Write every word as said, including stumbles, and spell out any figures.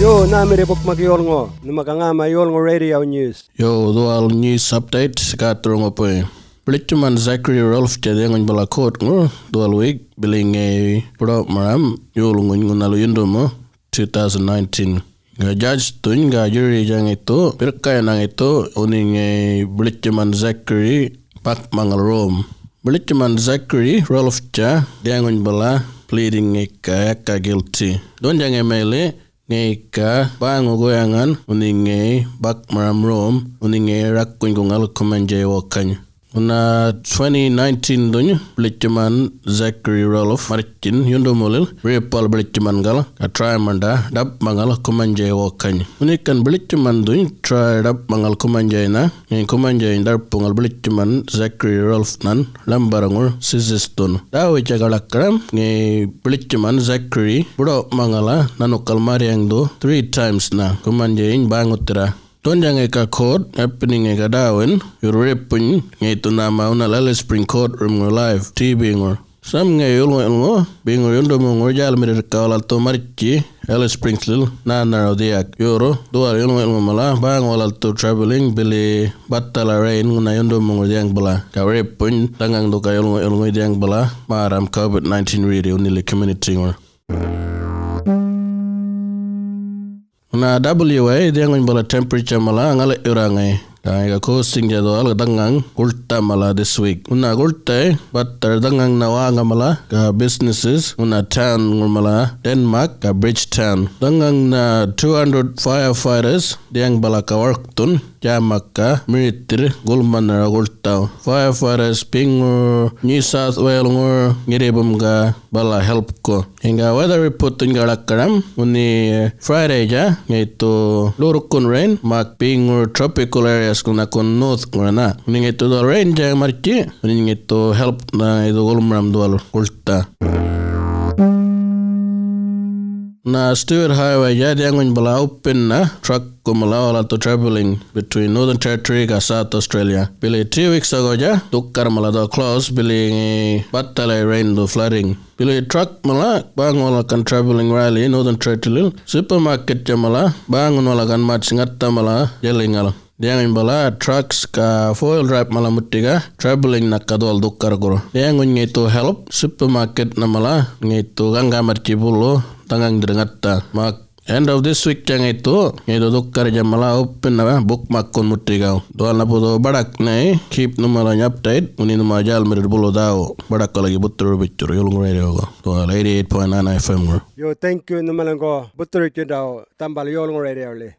Yo, nhämirri bukmak yolŋu, nhuma ga ŋäma yolŋu radio news. Yo, dhuwal news update, Gathurŋu puy. Bilitjuman Zachary Rolfe-tja dhiyaŋuny bala court-ŋur dhuwal wiyik bili ŋayi buḏawmaram yolŋuny ŋunhalu yundumu two thousand nineteen. Ga judge-thuny ga jury-dja ŋaythu birrkayana ŋaythu ŋunhi ŋayi Bilitjuman Zachary bakmaŋal rom. Bilitjuman Zachary Rolfe-tja dhiyaŋuny bala pleading ŋayika yaka guilty. Dhuwandja ŋayi mayli ŋayika bäŋu guyaŋan ŋunhi ŋayi bakmaram rom ŋunhi ŋayi rakunyguŋal Kumanjay Wokany. Ŋunha twenty nineteen-dhuny Bilitjuman Zachary Rolfe marrtjin yundumulil rirpal Bilitjuman gal ga träy maṉḏa ḏapmaŋal Kumanjay Wokany. Ŋunhi gan Bilitjuman-dhuny träy ḏapmaŋal Kumanjayna, ŋayiny Kumanjayny ḏarpuŋal Bilitjuman Zachary Rolfe-nan lambarrŋur sis-sisthun. Dhäwuwitja ga ḻakaram ŋayi Bilitjuman Zachary buḏawmaŋala nhanukal märryaŋdhu three times-na Kumanjayiny bäŋuthirra. Dhuwandja ŋayika court happening ŋayika Darwin, yurr wiripuny ŋaythu nhäma ŋunhal Alice Springs courtroom-ŋur live T V-ŋur. Sam ŋayi yulŋu-yulŋu beŋur yundumuŋur djälmirrirrka walal dhu marrtji Alice Springs-lil nhänharaw dhiyak. Yurr dhuwal yulŋu-yulŋu mala bäŋu walal dhu travelling bili bathala rain ŋunha yundumuŋur dhiyaŋ bala. Ga wiripuny dhaŋaŋdhu ga yulŋu-yulŋuy dhiyaŋ bala märram covid nineteen riri ŋunhili community-ŋur. Ŋunha W A dhiyaŋuny bala temperature mala ŋali'yurra ŋayi. Ga ŋayi ga coasting-dja dhuwal dhaŋaŋ guḻtha mala this week. Ŋunha guḻthay batharr dhaŋaŋnha wäŋa mala ga businesses ŋunha town-ŋur mala Denmark ga Bridgetown. Dhaŋaŋnha two hundred firefighters dhiyaŋ bala ga warkthun djämaka mirithirr gulmanharaw guḻthaw. Firefighters beŋur New South Wales-ŋur ŋirribum ga bala help-ku. Ŋayiny ga weather report-thuny ga ḻakaram ŋunhi Friday-dja ŋaythu ḻurrkun rain mak beŋur tropical areas-ku nhakun north-ŋur na. Ŋunhi ŋaythu dhuwal rain-dja marrtji, ŋunhi ŋaythu help-na ŋaythu gulmaram dhuwal guḻtha. Na Stewart Highway-dja dhiyaŋuny bala open-na truck-ku mala walal dhu travelling between Northern Territory ga South Australia. Bili two weeks ago-dja dhukarr mala dhu close bili ŋayi bathalay rain-dhu flooding. Bili truck mala bäŋu walal gan travelling rally Northern Territory-lil supermarket-dja mala bäŋun walal gan mats ŋatha mala djaliŋal. Dhiyaŋuny bala trucks ga four-wheel drive mala muti ga travelling-na ga dhuwal dhukarrkurr. Dhiyaŋuny ŋaythu help supermarket-na mala ŋaythu gaŋga marrtji bulu dhaŋaŋdhirr ŋatha. Mak end of this week-dja ŋaythu ŋaythu dhukarr-dja mala open-na bukmakkun muti ga. Dhuwal na budhu baḏak nhay, keep nhumalany update, ŋunhi nhuma djälmirrirr bulu dhäwu. Baḏak walagi Buthurur bitjurr, yulŋu radio-gu. Dhuwal eighty-eight point nine F M-ŋur. Yo, thank you nhumalaŋgu Buthurur Tjindaw, Tambal yulŋu radio-li.